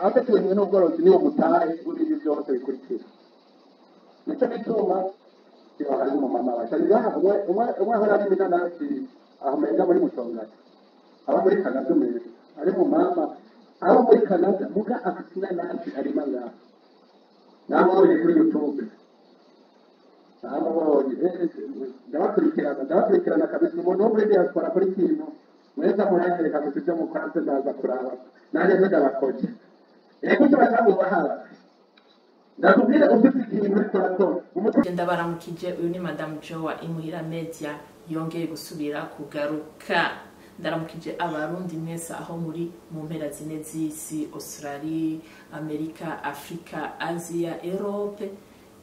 Afite uburimyi n'ubworozi niwo mutahe w'ibindi byose bikurikira. Nicyo gituma iyo hari umumama washarira umwe umwe umwe ahora arima inanasi aho meza muri Musongati, aba muri Canada, umeze ari mu mama aba muri Canada, muga afite inanasi arima ngaho. Namubonye kuri YouTube, namubonye. Ndabakurikirana, ndabakurikirana kabisa. Umuntu wo muri diaspora akora ikintu mweza muranyereka gusa ibyo mukora, nze ndaza kuraba nanjye nze ndabakoje. Ego, turacamuba hafi. Ndakubwira, ufite ikintu uriko urakora umutwe. Ndabaramukije. Uyu ni Madamu Jowa Imuhira Media yongeye gusubira kugaruka. Ndaramukije Abarundi mwese aho muri mu mpera zine z'isi: Australie, Amerika, Afrika, Asia, Europe,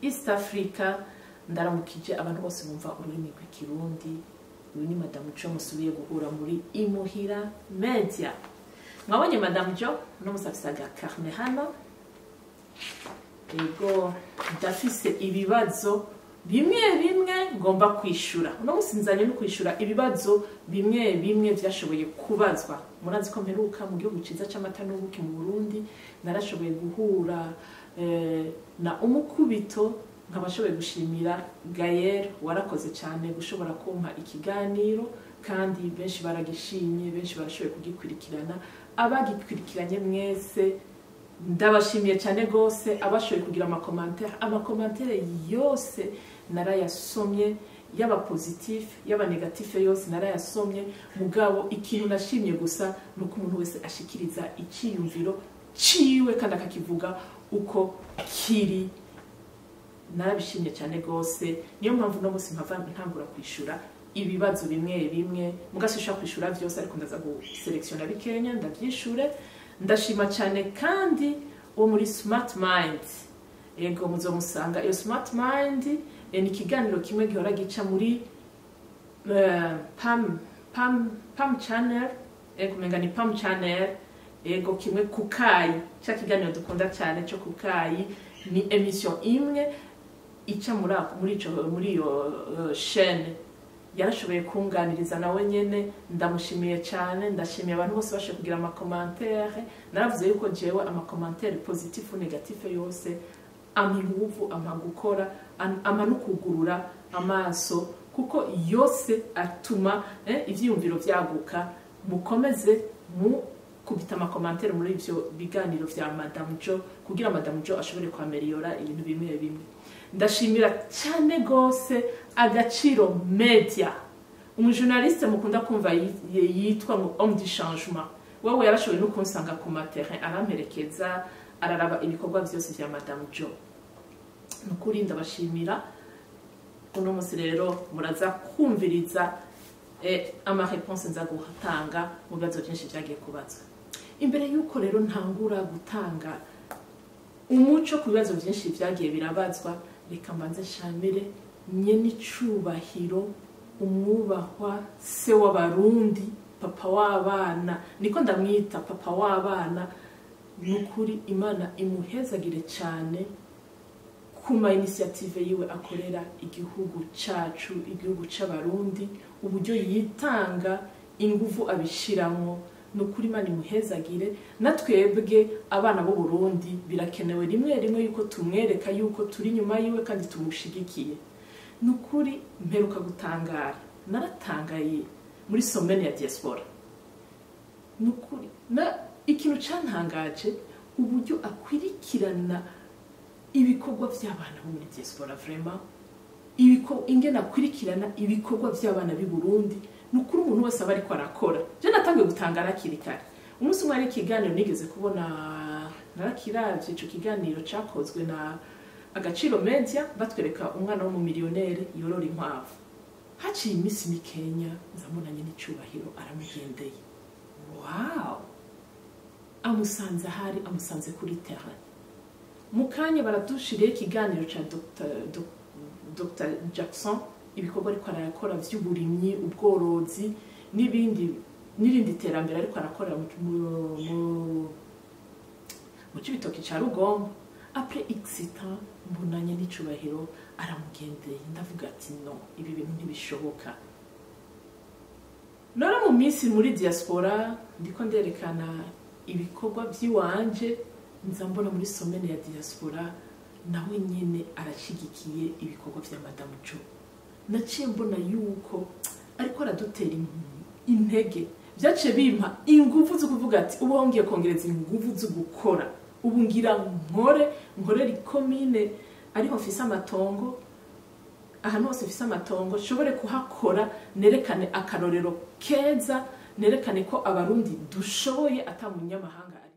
East Africa. Ndaramukije abantu bose bumva ururimi rw'Ikirundi. Uyu ni Madamu Jo musubiye guhura muri Imuhira Media. Mwabonye Madamu Jo uno musi afise agacarnet hano. Ego, ndafise ibibazo bimwe bimwe ngomba kwishura uno musi. Nzanye no kwishura ibibazo bimwe bimwe vyashoboye kubazwa. Murazi ko mperuka mu gihugu ciza c'amata n'ubuki, mu Burundi. Narashoboye guhura na umukubito, nkabashoboye gushimira Gael, warakoze cyane gushobora kumpa ikiganiro, kandi benshi baragishimye, benshi barashoboye kugikurikirana. Abagikurikiranye mwese ndabashimiye cyane rwose. Abashoboye kugira amacommentaires, amacommentaires yose narayasomye, yaba positif yaba négatif, yose narayasomye. Mugabo ikintu nashimye gusa ni uko umuntu wese ashikiriza icyiyumviro ciwe kandi akakivuga uko kiri. Narabishimye cyane rwose. Niyo mpamvu uno munsi mpava ntangura kwishura ibibazo bimwe bimwe. Muga sinshobora kwishura vyose, ariko ndaza gusélectionna bikenya ndavyishure. Ndashima cyane kandi uwo muri Smart Mind. Ego, muzomusanga iyo Smart Mind. Ni ikiganiro kimwe gihora gica muri Pam Channel. Ego, umenga ni Pam Channel. Ego, kimwe kukayi cya kiganiro dukunda cyane cyo kukayi. Ni émission imwe ica muri iyo chaîne. Yarashoboye kunganiriza nawe nyene, ndamushimiye cyane. Ndashimiye abantu bose bashoboye kugira amacommentaires. Naravuze yuko jewe amacommentaires positif ou négatif yose ampa inguvu, ampa gukora, ampa no kugurura amaso, kuko yose atuma ivyiyumviro vyaguka. Mukomeze mu kubita amacommentaires muri ivyo biganiro vya Madame Jo kugira Madame Jo ashobore kwaméliora ibintu bimwe bimwe. Ndashimira cyane gose Agaciro Media, umujournaliste mukunda kumva yitwa ngo homme du changement. Wewe yarashoboye no kunsanga ku materrain, aramperekeza, araraba ibikorwa vyose vya Madame Jo. Nukuri ndabashimira. Uno munsi rero muraza kumviriza ama réponses nza gutanga mu bibazo byinshi vyagiye kubazwa. Imbere yuko rero ntangura gutanga umuco ku bibazo byinshi vyagiye birabazwa, reka mbanze nshimire nyenicubahiro umwubahwa se w'Abarundi, papa w'abana, niko ndamwita, papa w'abana. Nukuri Imana imuhezagire cyane ku ma initiative yiwe akorera igihugu cacu, igihugu c'Abarundi, uburyo yitanga, inguvu abishiramwo. Nukuri Imana imuhezagire. Na twebwe abana b'u Burundi birakenewe rimwe rimwe yuko tumwereka yuko turi inyuma yiwe kandi tumushigikiye. Nukuri mperuka gutangara, naratangaye muri semaine ya diaspora. Nukuri na ikintu cantangaje, uburyo akwirikirana ibikorwa by'abana bo muri diaspora, vraiment ingene akurikirana ibikorwa by'abana b'i Burundi. Nukuri umuntu wese aba ariko arakora, je natangiye gutangara hakiri kare. Umunsi umwe hari ikiganiro nigeze kubona, narakiravye ico kiganiro cakozwe na Agaciro Media, batwereka umwana w'umumiliyoneri yorora inkwavu. Haciye iminsi mikenya nzamubonanye n'icubahiro aramugendeye. Wow, amusanze ahari, amusanze kuri terrain. Mu kanya baradushiriye ikiganiro ca Dr Jackson, ibikorwa ariko arakora vy'uburimyi, ubworozi n'ibindi n'irindi terambere ariko arakorera mu Cibitoki ca Rugombo. Après x temps mbonanye n'icubahiro aramugendeye, ndavuga ati: "No, ibi bintu ntibishoboka." None mu minsi muri diaspora ndiko nderekana ibikorwa by'iwanje. Nza mbona muri semaine ya diaspora nawe nyene arashigikiye ibikorwa vya Madamu Jo. Naciye mbona yuko ariko aradutera intege, byaciye bimpa ingufu zo kuvuga ati ubu ngiye kongereza ingufu zo gukora, ubu ngira nkore nkorera ikomine ariho mfise amatongo, ahantu hose mfise amatongo nshobore kuhakora, nerekane akarorero keza, nerekane ko Abarundi dushoboye ata munyamahanga ari.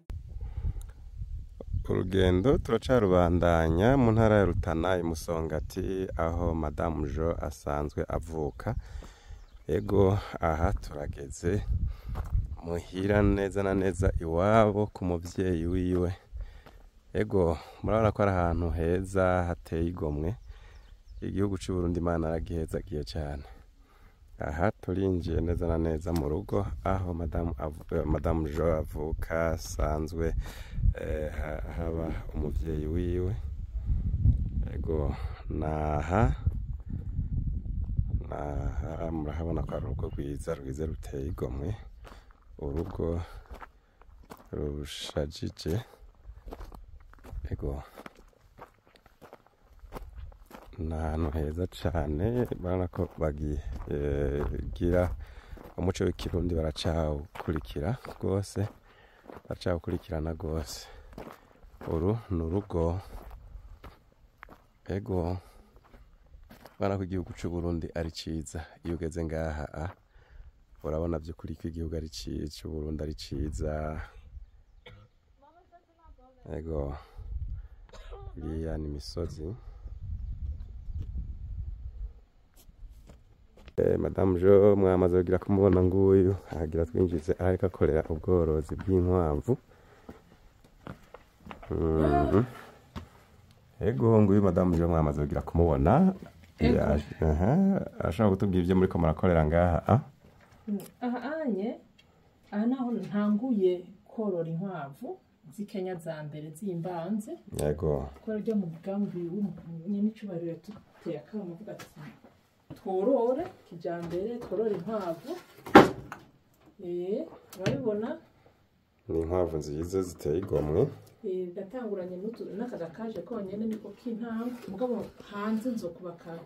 Urugendo turacarubandanya mu ntara ya Rutana i Musongati aho Madamu Jo asanzwe avuka. Ego aha turageze muhira neza na neza iwabo ku muvyeyi wiwe. Ego murabona ko ari ahantu heza hateye igomwe. Igihugu c'u Burundi Imana aragihezagiye cane. Aha turinjiye neza na neza mu rugo aho Madamu Jo avuka, asanzwe haba umuvyeyi wiwe. Ego naha murahabona ko ari urugo rwiza rwiza ruteye igomwe, urugo rushajije. Ego ni ahantu heza cane, urabona ko bagigira umuco w'ikirundi, baracawukurikira rwose, baracawukurikirana rwose. Uru ni urugo. Ego urabona ko igihugu c'u Burundi ari ciza. Iyo ugeze ngaha urabona vy'ukuri ko igihugu ari ciza, c'u Burundi ari ciza. Ego iriya ni imisozi. Madamu Jo mwamaze kugira kumubona nguyu agira twinjize ariko akorera ubworozi bw'inkwavu. Ego nguyu Madamu Jo mwamaze kugira kumubona. Ashobora kutubwira ibyo muriko murakorera ngaha? Aha anye aha naho ntanguye korora inkwavu z'ikenya za mbere z'imbanze. Yego. Kubera ryo mu mugambi w'umunyamicubahiro yatuteye akamo avuga ati tworore kijambere, tworore inkwavu. Urabibona ni inkwavu nziza ziteye igomwe. Ndatanguranye n'aka gakaje konyene niko k'intango, mugabo hanze nzokubaka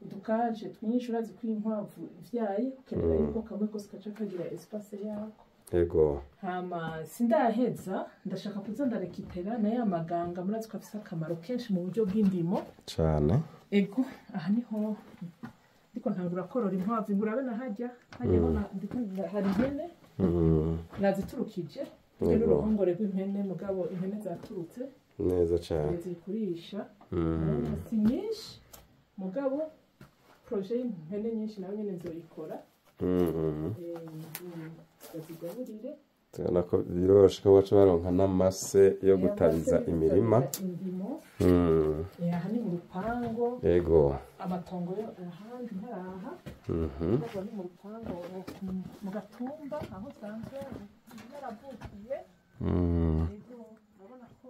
udukaje twinshi. Urazi ko inkwavu ivyaye ukenera yuko kamwe kose kaca kagira espace yako. Yego. Hama sindaheza, ndashaka kuza ndarekipera na ya maganga, murazi ko afise akamaro kenshi mu buryo bw'indimo cane. Ego aha niho ndiko ntangura korora inkwavu, ngurabe na hajya ndiko hari impene naziturukije n'uruhongore rw'impene, mugabo impene zaturutse neza cane zikurisha si nyinshi, mugabo projet y'impene nyinshi nayo nyene nzoyikora. Bazigaburire. Tubona ko biroroshe ko baca baronka n'amase yo gutabiza imirima. Aha ni mu rupango. Yego. Amatongo yo ahandi ntaraha. Ubwo ni mu rupango mu gatumba aho nsanzwe naravukiye. Yego, urabona ko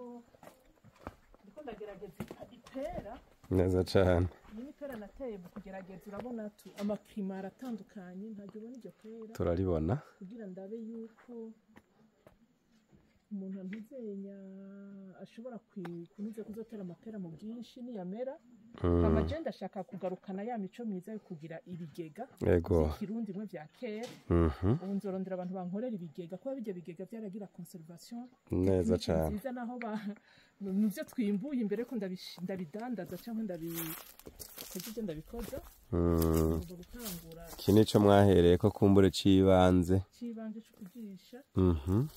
ndiko ndagerageza ipera. Neza cane. Ni ipera nateye mu kugerageza, urabona amaklima aratandukanye, ntabwo ubona iryo pera. Turaribona. Kugira ndabe yuko umuntu antuzenya ashobora kunuze kuzotera amapera mu bwinshi niyamera. Amaje ndashaka kugarukana ya mico myiza yo kugira ibigega. Yego. Kirundi mwe vya kera. Ubu nzorondera abantu bankorera ibigega, kuba bijya bigega byaragira conservation. Neza cyane. Nziza naho ba nivyo twimbuye imbere ko ndabidandaza cyangwa ndabikoze ndabikoza. Iki nico mwahereye ko kumbure cibanze. Cibanze cyo kugisha.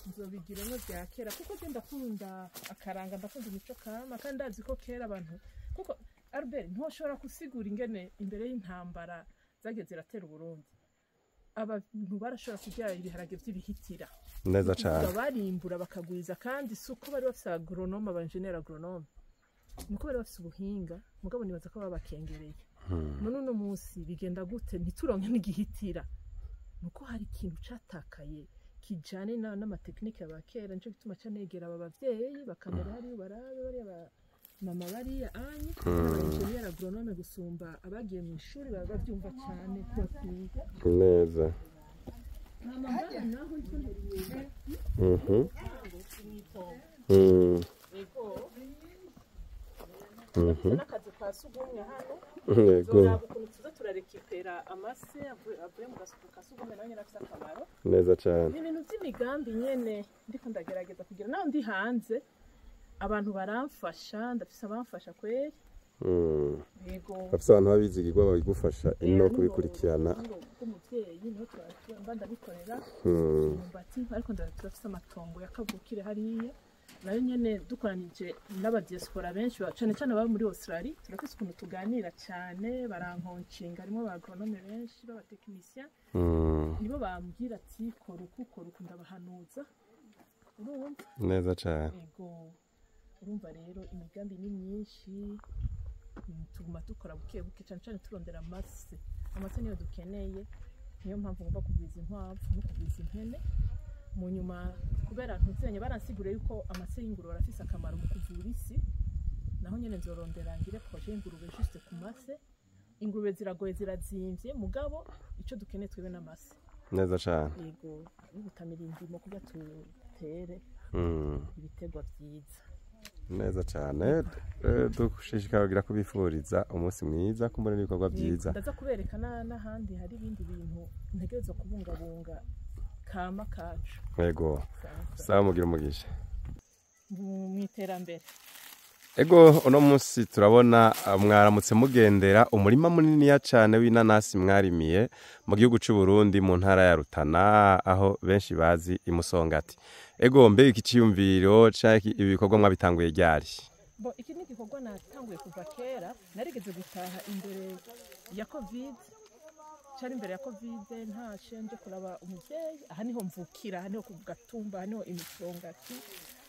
Nzobigiramo bya kera kuko je ndakunda akaranga, ndakunda imico kama, kandi ndazi ko kera abantu kuko Albert ntoshobora gusigura ingene imbere y'intambara zagiye ziratera Burundi abantu barashobora kurya ibiharage by'ibihitira. Neza cyane. Barimbura bakagwiza, kandi suko bari bafise agronome, abanjenera agronome, nuko bari bafise ubuhinga, mugabo nibaza ko babakengereye. None uno munsi bigenda gute ntituronke n'igihitira? Nuko hari ikintu catakaye kijane n'amatekinike ya kera, nico gituma canegera aba bavyeyi bakamera hari barabe bari mama bariya anyi abanjenera agronome gusumba abagiye mu ishuri baba bavyumva cyane kubakwiga neza. N'akazu ka sugumwe hano. Yego. Zoraba ukuntu tuza turarekipera amase avuye mu gasuku ka sugumwe, nayo nyene afise akamaro. Neza cane. Ni ibintu by'imigambi nyene ndiko ndagerageza kugira naho ndi hanze, abantu baramfasha, ndafise abamfasha kweri. Yego. Bafise abantu babizigirwa babigufasha ino kubikurikirana. Umuvyeyi niho mba ndabikorera imyumbati, ariko turafise amatongo ya kavukire hariya, nayo nyene dukoranije n'abadiaspora benshi, cane cane ababa muri Australia, turafise ukuntu tuganira cane, barankonshinga, harimo ba agronome benshi b'abatechnicien, nibo bambwira ati kora uku, kora uku, ndabahanuza, urumva. Neza cane. Ego, urumva rero imigambi ni myinshi, tuguma dukora buke buke, cane cane turondera amase. Amase niyo dukeneye, niyo mpamvu ngomba kugwiza inkwavu no kugwiza impene mu nyuma, kubera ntuziranye baransiguriye yuko amase y'ingurube arafise akamaro mu kuvura isi. Naho nyene nzorondera ngire projet y'ingurube juste ku mase. Ingurube ziragoye, zirazimvye, mugabo ico dukeneye twebwe n'amase. Neza cane. Yego, no gutamira indimo kugira tutere ibiterwa vyiza. Neza cane. Dushishikara kubifuriza umunsi mwiza kumbona n'ibikorwa vyiza. Ndaza kubereka n'ahandi hari ibindi bintu ntegerezwa kubungabunga kama kacu. Yego. Sawa. Sawa, mugira umugisha. Mu iterambere. Ego, uno munsi turabona mwaramutse mugendera umurima muniniya cane w'inanasi mwarimiye mu gihugu c'u Burundi mu ntara ya Rutana, aho benshi bazi imusongati. Ego, mbega iki ciyumviro canke ibi bikorwa mwabitanguye ryari? Bo, iki ni igikorwa natanguye kuva kera. Narigeze gutaha imbere ya Covid, cari imbere ya Covid, ntashe nje kuraba umuvyeyi. Aha niho mvukira, aha niho ku Gatumba, aha niho imisongati,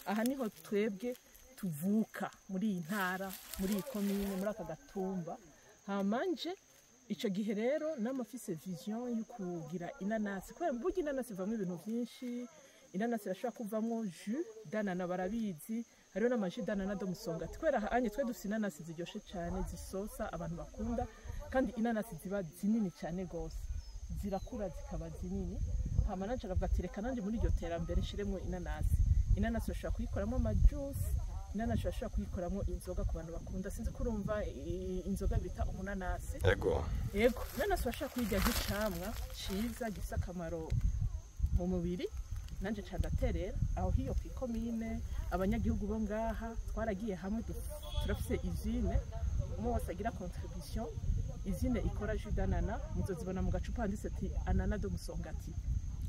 aha niho twebwe tuvuka muri iyi ntara, muri iyi komine, muri aka gatumba. Hama nje ico gihe rero namafise vision yo kugira inanasi, kubera burya inanasi ivamwo ibintu vyinshi. Inanasi irashobora kuvamwo jus d'ananas, barabizi, hariho n'amajus d'ananas de musongati, kubera hanye twe dufise inanasi ziryoshe cane, zisosa, abantu bakunda, kandi inanasi ziba zinini cane gose, zirakura zikaba zinini. Hama nanje aravuga ati reka nanje muri iryo terambere nshiremwo inanasi. Inanasi urashobora kuyikoramo amajuice, inanasi urashobora kuyikoramo inzoga ku bantu bakunda, sinzi ko urumva inzoga bita umunanasi. Ego. Yego, inanasi urashobora kuyirya nk'icamwa ciza gifise akamaro mu mubiri. Nanje ca ndaterera aho hiyo kw'ikomine, abanyagihugu bo ngaha twaragiye hamwe, turafise usine, umwe wese agira contribution, usine ikora jus d'ananas, muzozibona mu gacupa handitse ati ananas de musongati.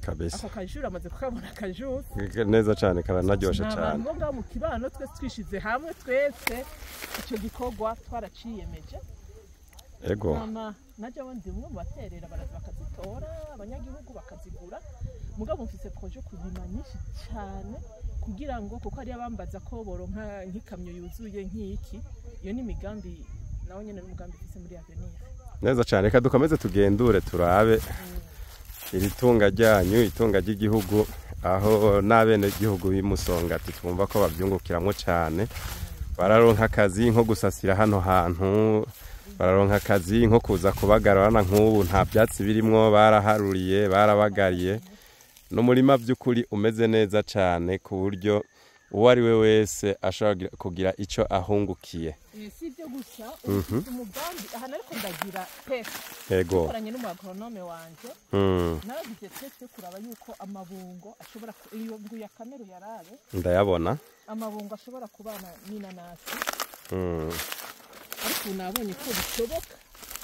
Kabisa. Ako kajus amaze kukabona, akajus. Neza cane, karanaryoshe Ni cane. abantu bo ngaho mu kibano, twese twishize hamwe, twese ico gikorwa twaraciyemeje. Ego. Hama naje ndi umwe mu baterera, baraza bakazitora, abanyagihugu bakazigura. Mugabo mfise projet kurima nyinshi cyane, kugira ngo, kuko hari abambaza ko boronka nk'ikamyo yuzuye nk'iki. Iyo ni imigambi nawe nyene, n'umugambi mfise muri avenir. Neza cane. Reka dukomeze tugendure turabe iri tunga ryanyu, itunga ry'igihugu, aho n'abenegihugu b'imusongati twumva ko bavyungukiramwo cane. Bararonka akazi nko gusasira hano hantu, bararonka akazi nko kuza kubagara. Urabona nk'ubu nta vyatsi birimwo, baraharuriye, barabagariye, n'umurima vy'ukuri umeze neza cane, ku buryo uwo ari we wese ashobora kugira ico ahungukiye. Si ibyo gusa, ubu umugambi aha nariko ndagira test dukoranye n'umu agronome wanje. Naragize test yo kuraba yuko amabungo ashobora iyo nguya kamere yarabe. Ndayabona. Amabungo ashobora kubana n'inanasi, ariko ubu nabonye ko bishoboka.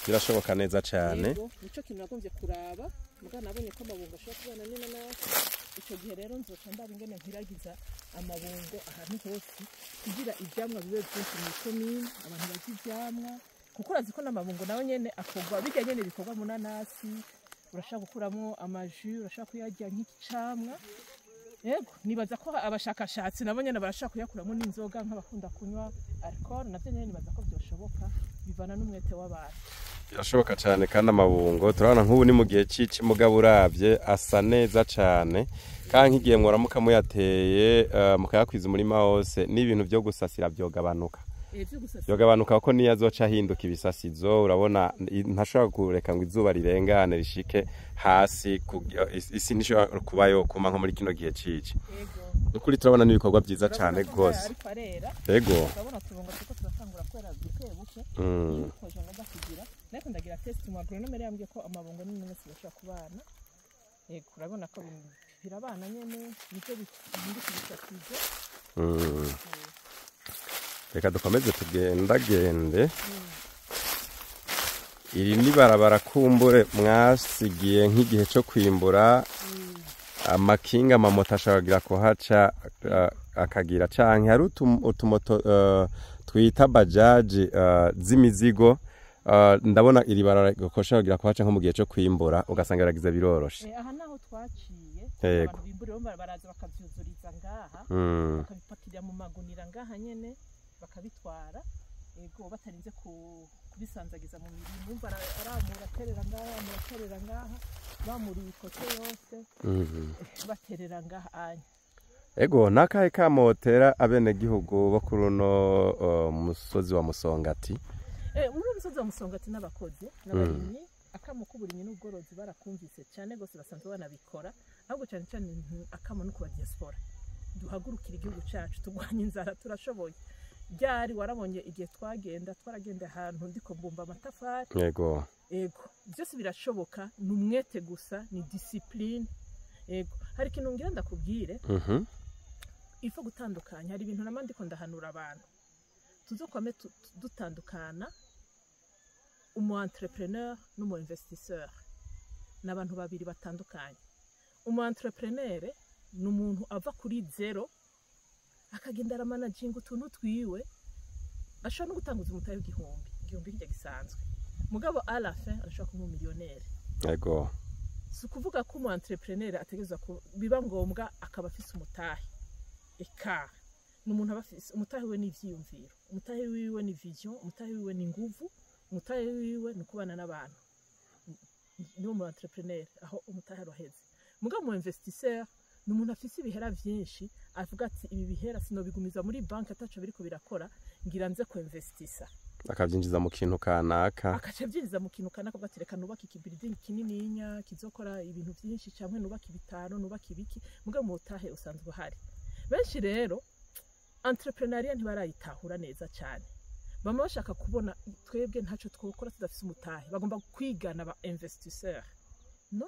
Birashoboka neza cane. Yego, nico kintu nagombye kuraba, muga nabonye ko amabungo ashobora kubana n'inanasi. Ico gihe rero nzoca ndaba ingene nkwiragiza amabungo ahantu hose, kugira ivyamwa bibe vyinshi mu ikomine, abantu barya ivyamwa, kuko urazi ko n'amabungo nayo nyene akorwa birya nyene bikorwa mu nanasi. Urashobora gukuramwo amajus, urashobora kuyarya nk'icamwa. Yego, nibaza ko abashakashatsi nabo nyene barashobora kuyakuramo n'inzoga, nk'abakunda kunywa alcool, navyo nyene nibaza ko vyoshoboka, bivana n'umwete w'abantu. Birashoboka cane. Kandi amabungo turabona nk'ubu ni mu gihe cici, mugabo uravye asa neza cane, kandi nk'igihe mworamuka muyateye, mukayakwiza umurima wose, n'ibintu vyo gusasira vyogabanuka. Vyo gusasira. Vyogabanuka, kuko niyo azoca ahinduka ibisasizo. Urabona ntashobora kureka ngo izuba rirengane rishike hasi, isi ntishobora kuba yokuma nko muri kino gihe cici. Nukuri turabona n'ibikorwa vyiza cane Urabona ko gose. ariko arera. Ego. Urabona utubungo turiko turatangura kwera. gukora buke buke. Koje ngomba kugira ariko ndagira test mu agronome yambwiye ko amabungo n'inanasi bashobora kubana. Yego, urabona ko birabana nyene, nivyo bindikisha. Reka dukomeze tugendagende. Iri ni barabara kumbure mwasigiye nk'igihe cyo kwimbura, amakinga amamoto ashobora kuhaca akagira, canke hari utumoto twita bajaji z'imizigo. Ndabona iri barabara koshobora kuhaca nko mu gihe cyo kwimbura, ugasanga biragize biroroshe. Aha naho twaciye abantu bimbura baraza bakavyuzuriza ngaha, bakabipakira mu magunira ngaha nyene bakabitwara. Ego, batarinze kubisanzagiza mu mirimo. Umva aramura aterera ngaha, aterera ngaha, bamuri ikote yose baterera ngaha anya. Ego, nakahe kamotera abenegihugu bo kuri uno musozi wa Musongati? Muri umusozi wa Musongati n'abakozi n'abarimyi, akamo k'uburimyi n'ubworozi barakumvise cyane gose, basanzwe banabikora. Ahubwo cyane cyane akamo no kuba diaspora, duhagurukira igihugu cacu, turwanye inzara, turashoboye. Byari warabonye igihe twagenda, twaragenda ahantu ndiko mbumba amatafari. Yego. Ego, byose birashoboka, ni umwete gusa, ni discipline. Ego, hari ikintu ngira ndakubwire. Ifo gutandukanya, hari ibintu nama ndiko ndahanura abantu. Tuzokwame dutandukana umu entrepreneur n'umu investisseur. N'abantu babiri batandukanye. Umu entrepreneur ni umuntu ava kuri zero akagenda aramanaginga utuntu twiwe, ashobora no gutanguza umutahe w'igihumbi, igihumbi kijya gisanzwe. Mugabo à la fin arashobora kuba umiliyoneri. Yego. Si ukuvuga ko umu entrepreneur ategerezwa biba ngombwa akaba afise umutahe. Eka ni umuntu aba afise umutahe we n'ivyiyumviro, umutahe wiwe ni vision, umutahe wiwe ni nguvu, umutahe wiwe ni kubana n'abantu. Ni umu entrepreneur aho umutahe aroheze. Mugabo umu investisseur ni umuntu afise ibihera vyinshi, avuga ati ibi bihera sinobigumiza muri banki ataco biriko birakora, ngira nze ku investissa. Akavyinjiza mu kintu kanaka. Akaca avyinjiza mu kintu kanaka, avuga ati reka nubake iki building kinininya kizokora ibintu vyinshi, canke nubake ibitaro, nubake ibiki. Mugabo umutahe usanzwe uhari. Benshi rero entrepreneuriat ntibarayitahura neza cyane. Bama bashaka kubona twebwe ntaco twokora tudafise umutahe, bagomba kwigana ba investisseur. No,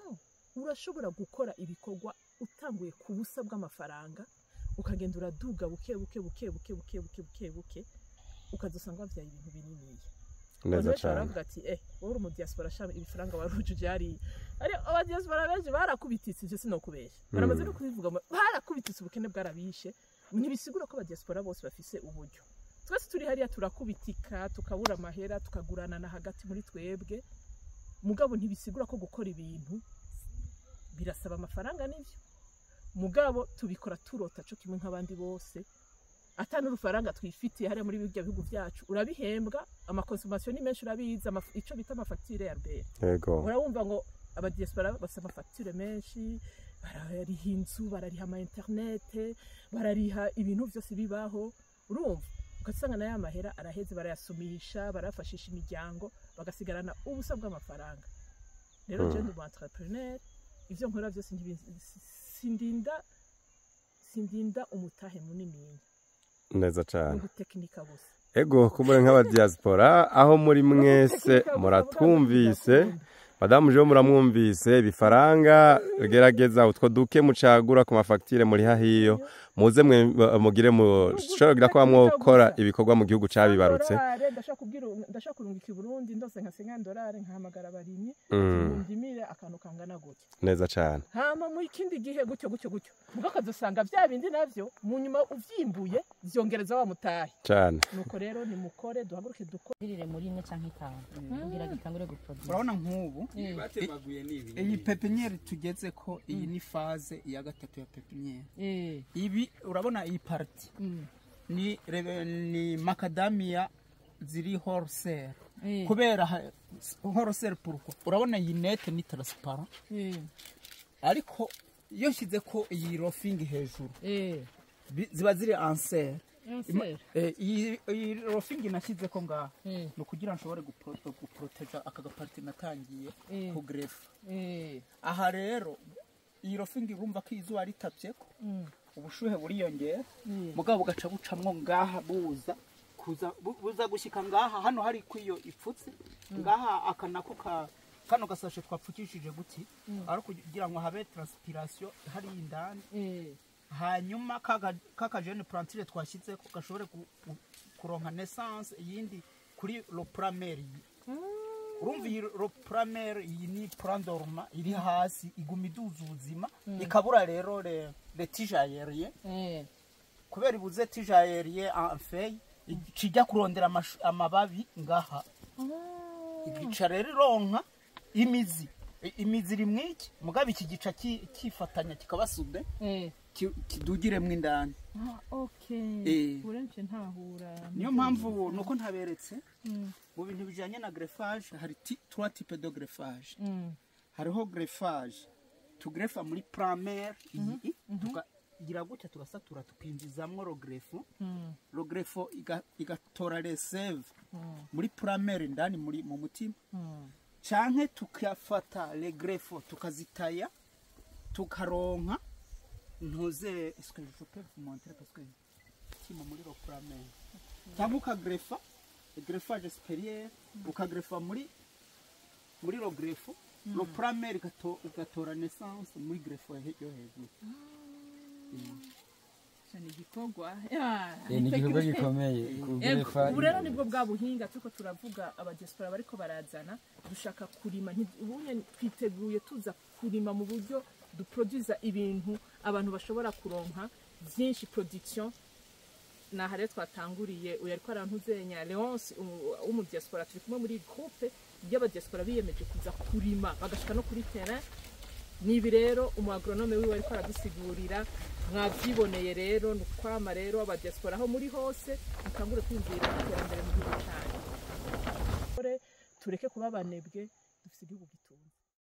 urashobora gukora ibikorwa utanguye ku busa bw'amafaranga, ukagenda uraduga buke buke buke buke buke buke buke buke, ukazosanga wavyaye ibintu bininiya. Neza cyane. Baravuga ati wowe uri mu diaspora sha, ibifaranga warujuje hariya. Ari aba diaspora benshi barakubititse, ivyo sinokubesha. Baramaze no kubivuga, barakubititse, ubukene bwarabishe. Ntibisigura ko aba diaspora bose bafise uburyo. Twese turi hariya turakubitika, tukabura amahera, tukagurana na hagati muri twebwe. Mugabo ntibisigura ko gukora ibintu birasaba amafaranga nivyo. Mugabo tubikora turota co kimwe nk'abandi bose. Ata n'urufaranga twifitiye hariya muri bijya bihugu vyacu, urabihembwa, amaconsommation ni menshi, urabizi, ico bita amafacture ya RBR. Yego. Urabumva ngo aba diaspora bafise amafacture menshi, barariha inzu, barariha ama internet, barariha ibintu vyose bibaho. Urumva ugasanga nayo amahera araheze, barayasumisha, barafashisha imiryango, bagasigarana ubusa bw'amafaranga. Rero je ndi umu entrepreneur, ivyo nkora vyose sindinda umutahe munini. Neza cyane. Gutekinika gusa. Ego, kumure nk'aba diaspora aho muri mwese muratwumvise, Madamu Jo muramwumvise, ibifaranga gerageza utwo duke mucagura ku mafacture muri hahiyo, muze mwe mugire mushobora kuba mwokora ibikorwa mu gihugu cabibarutse. Ndashaka kurungika i Burundi ndose nka $50 nkahamagara abarimyi ndimire akantu kangana gutya. Neza cyane. Hama mu ikindi gihe gutyo gutyo gutyo, mugo kazosanga vya bindi navyo mu nyuma uvyimbuye vyongereza wa mutahe. Cyane. Nuko rero ni mukore duhaguruke dukorire muri 4 canke 5 kugira gitangure guproduce. Urabona nk'ubu iyi pepiniere tugeze ko iyi ni phase ya gatatu ya pepiniere. Ibi urabona iyi partie ni macadamia ziri wholesale. Kubera wholesale pourquoi? Urabona iyi net ni transparent. Ariko iyo nshize ko iyi roofing hejuru ziba ziri anser. Iyi roofing nashize ko ngaha no kugira nshobore guproteja aka gaparti natangiye ku greffe. Aha rero iyi roofing urumva ko izuba ritavye ko ubushuhe buriyongera, mugabo bugaca bucamwo ngaha buza Kuza buza gushika ngaha hano hari kwiyo ipfutse ngaha akanako ka kano gasashe twapfukishije guti ari kugira ngo habe transpiration hari indani. Hanyuma kaka jeune plantule twashyize ko gashobore kuronka naissance yindi kuri le premier. Urumva iyi le premier iyi ni prandorma iri hasi iguma iduza ubuzima ikabura rero le tige aérien. Kubera ibuze tige aérien en feuille kijya kurondera amababi ngaha. Igica rero ironka imizi. Imizi iri mwiki mugabe iki gica kifatanya kikabasude kidugiremwo indani. Okay. Urenze ntahura. Niyo mpamvu nuko ntaberetse mu bintu bijanye na greffage hari trois types de greffage. Hariho greffage tugrefa muri primaire iyi tukagira gutya tugasatura tukinjizamwo ro greffo. Ro greffo igatora les sèves muri primaire indani muri mu mutima. Canke tukafata les greffo tukazitaya tukaronka ntuze. Est-ce que je peux vous montrer parce que kimo muri ro primaire cyangwa ukagrefa greffage supérieur ukagrefa muri ro greffo ro primaire igatora naissance muri greffo yo hejuru. Ni igikorwa ni igikorwa gikomeye kugrefa. Ubu rero nibwo bwa buhinga turiko turavuga abadiaspora bariko barazana dushaka kurima ubunye twiteguye tuza kurima mu buryo duproduza ibintu abantu bashobora kuronka byinshi production. Naha rero twatanguriye uyu ariko arantuzenya Leonce w'umudiaspora turi kumwe muri groupe y'abadiaspora biyemeje kuza kurima bagashika no kuri terrain. Nibi rero umu agronome wiwe ariko aradusigurira mwavyiboneye rero nukwama rero abadiaspora aho muri hose mukangure kwinjira iterambere mu gihugu cyanyu. Tureke kuba abanebwe dufise igihugu gitunze.